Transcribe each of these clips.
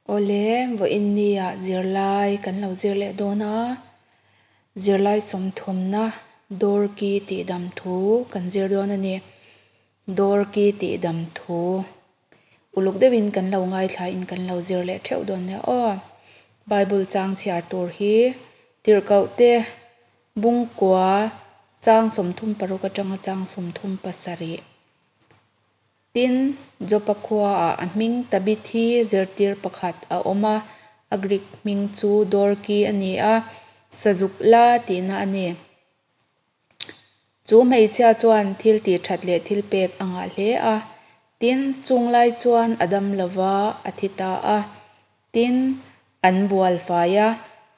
Awle, vawiin nia zirlai kan lo zir leh dawn a, zirlai sawmthumna Dorki tihdam thu kan zir dawn a ni. Dorki tihdam thu uluk deuhin kan lo ngaithla in kan lo zir leh theuh dawn nia aw. Bible chang chhiar tur hi tirhkoh te bungkua chang 36 atanga chang 37. Tin, Jopa khuaah a hming Tabithi zirtir pakhat a awm a, a Grik hming chu Dorki a ni a, Sazuk la tihna a ni. Chu hmeichhia chuan thil tih that leh thil pek a ngah hle a. Tin, chung lai chuan a dam lova a thi ta a. Tin, an bual fai a,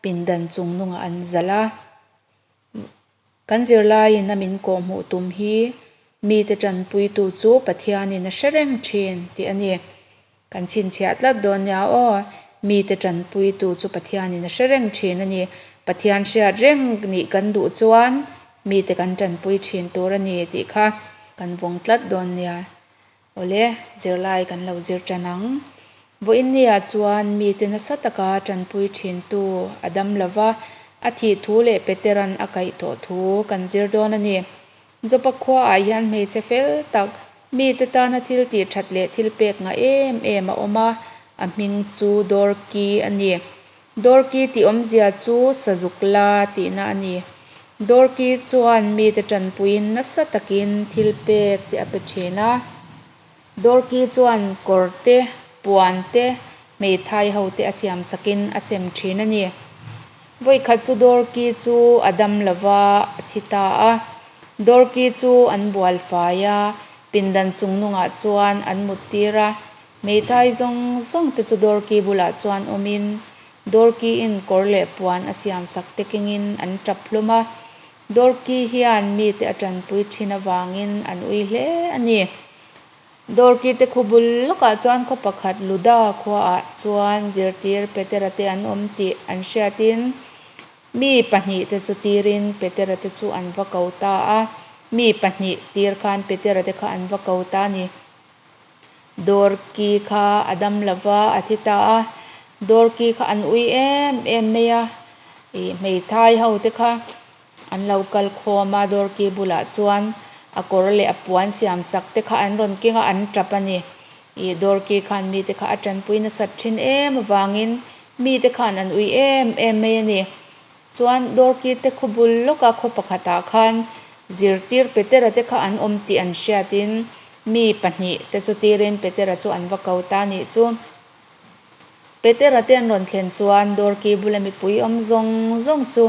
pindan chung nungah an zalh a. Kan zirlaiin a min kawhhmuh tum hi mite tanpuitu chu Pathianin a hre reng thin tih a ni. Kan chhinchhiah tlat dawn nia aw, mite tanpuitu chu Pathianin a hre reng thin a ni. Pathian hriat reng nih kan duh chuan mite kan tanpui thin tur a ni tih kha kan vawng tlat dawn nia. Awle, zirlai kan lo zir tan ang. Vawiin nia chuan mite nasa taka tanpui thintu a dam lova, a thih thu leh Petera'n a kaih tawh thu kan zir dawn a ni. Jopa khuaah hian hmeichhe fel tak, mite tana thil tih that leh thil pek ngah em em a awm a, a hming chu Dorki a ni. Dorki tih awmzia chu sazuk la tihna a ni. Dorki chuan mite tanpuiin nasa takin thil pek te a pe thin a. Dorki chuan kawr te, puan te, hmeithai ho te a siam sakin a sem thin a ni. Vawikhat chu Dorki chu a dam lova a thi ta a. Dorki chu an bual fai a, pindan chung nungah chuan an mut tir a. Hmeithai zawng zawng te chu Dorki bulah chuan awmin Dorki-in kawr leh puan a siamsak te kengin an tap hlawm a. Dorki hian mite a tanpui thin avangin an ui hle a ni. Dorki te khu bul lawkah chuan khaw pakhat Luda khuaah chuan zirtir Petera te an awm tih an hriatin mi pahnihte chu tirin Petera te chu an va ko ta a. Mi pahnih tir khan Petera te kha an va ko ta a ni. Dorki kha a dam lo va, a thi ta a. Dorki kha an ui em em mai a, ih hmeithai ho te kha an lo kal khawm a, Dorki bulah chuan a kawr leh a puan siam sak te kha an rawn keng a, an tap a ni. Ih Dorki khan mite kha a tanpui nasat thin em avangin mite khan an ui em em mai a ni. Chuan Dorki te khaw bul lawka khaw pakhatah khan zirtir Petera te kha an awm tih an hriatin mi pahnih te chu tirin Petera chu an va ko ta nih chu. Petera te an rawn thlen chuan Dorki bula mipui awm zawng zawng chu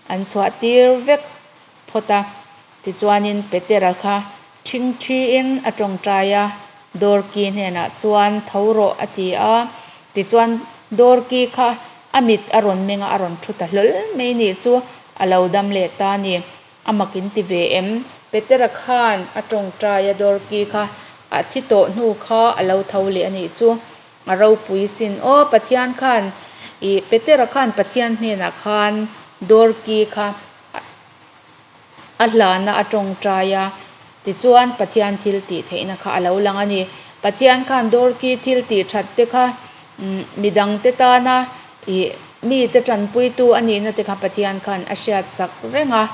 an chhuah tir vek phawt a. Tichuanin Petera kha ṭhingṭhiin a ṭawngṭai a, Dorki hnenah chuan tho rawh a ti a. Tichuan Dorki kha a mit a rawn meng a, a rawn ṭhu ta hlawl mai nih chu a lo dam leh ta a ni. A mak in ti ve em? Petera khan a ṭawngṭai a, Dorki kha a thi tawh hnu kha a lo tho leh a nih chu. A ropui sin aw, Pathian khan ih Petera khan Pathian hnenah khan Dorki kha A hlana a tawngtai a, tichuan Pathian thil tih theihna kha a lo lang a ni. Pathian khan Dorki thil tih that te kha midangte tana ih mite tanpuitu a nihna te kha Pathian khan a hriat sak reng a,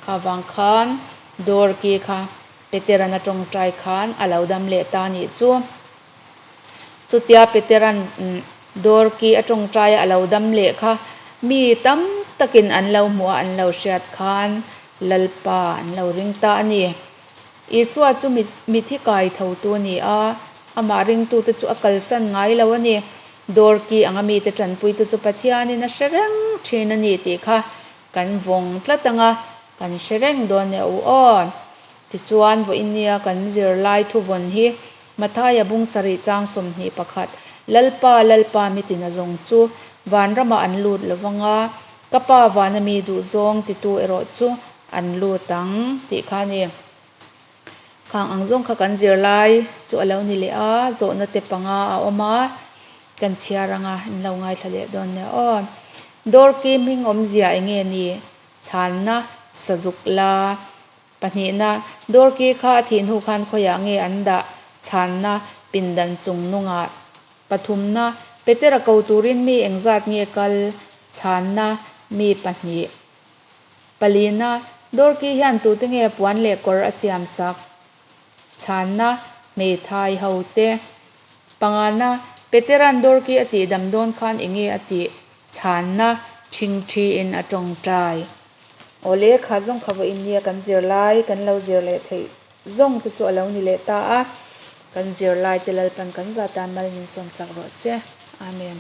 kha vang khan Dorki kha Petera'n a tawngtai khan a lo dam leh ta a nih chu. Chutia Petera'n Dorki a tawngtaia a lo dam leh kha mi tam takin an lo hmuh a, an lo hriat khan Lalpa an lo ring ta a ni. Isua chu mithi kai thotu a ni a, amah ringtute chu a kalsan ngai lo a ni. Dorki anga mite tanpuitu chu Pathianin a hre reng thin a ni tih kha kan vawng tlat ang a, kan hre reng dawn e u aw. Tichuan, vawinia kan zirlai thuvawn hi Mathaia bung sarih chang 21, Lalpa, Lalpa mitin a zawng chu vanramah an lut lo vang a, ka Pa vana mi duhzawng titu erawh chu an lut ang, tih kha a ni. Khang ang zawng kha kan zirlai chu a lo ni leh a, zawhna te panga a awm a, kan chhiar anga in lo ngaithla leh dawn nia aw. Dorki hming awmzia eng nge ni? Chhanna, Sazuk la. Pahnihna, Dorki kha a thih hnu khan khawiah nge an dah chhanna pindan chung nungah? Pathumna, Petera ko turin mi engzat nge kal? Chhanna, Mi pahnih. Palina, Dorki hian tute nge puan leh kawr a siam sak? Chhanna, Hmeithai ho te. Pangana, Petera'n Dorki a tihdam dawn khan enge a tih? Chhanna, Ṭhingṭhiin a tawngtai. Awle, kha zawng kha vawiin nia kan zir lai, kan lo zir leh theih zawng te chu a lo ni leh ta a. Kan zir lai te Lalpan kan za tan mal min sawmsak rawh se. Amen.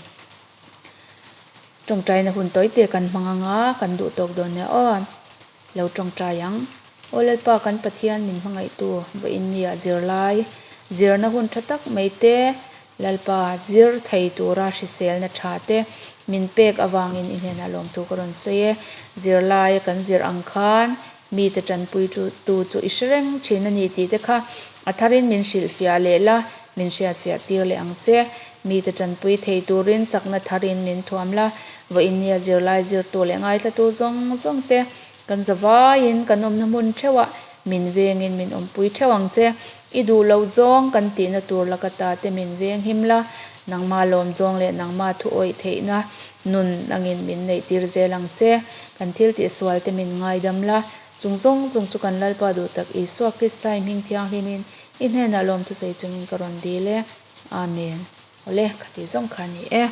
Tawngtaina hun tawi te kan hmang anga kan duh tawk dawn nia aw. Lo tawngtai ang. Aw Lalpa kan Pathian min hmangaihtu vawiin nia zirlai zirna hun tha tak mai te Lalpa zir thei tura hriselna tha te min pek avangin i hnenah lawmthu ka rawn sawi e. Zirlai kan zir ang khan mite tanpui tu chu i hre reng thin a ni tih te kha a tharin min hrilhfiah leh la, min hriatfiah tir leh ang che. Mite tanpui thei turin chakna tharin min thuam la, vawiin nia zirlai zirtu leh ngaithlatu zawng zawng te kan zavaiin kan awmna hmun theuhah min vengin min awmpui theuh ang che. I duh lo zawng kan tihna tur laka ta te min veng him la, nangma lawm zawng leh nangma thu awih theihna nun angin min neih tir zel ang che. Kan thil tihsual te min ngaidam la, chung zawng zawng chu kan Lalpa duh tak Isua Krista i hming thianghlimin i hnenah lawmthu sawi chungin ka rawn dil e. Amen. Awle, khati zawng kha a ni e.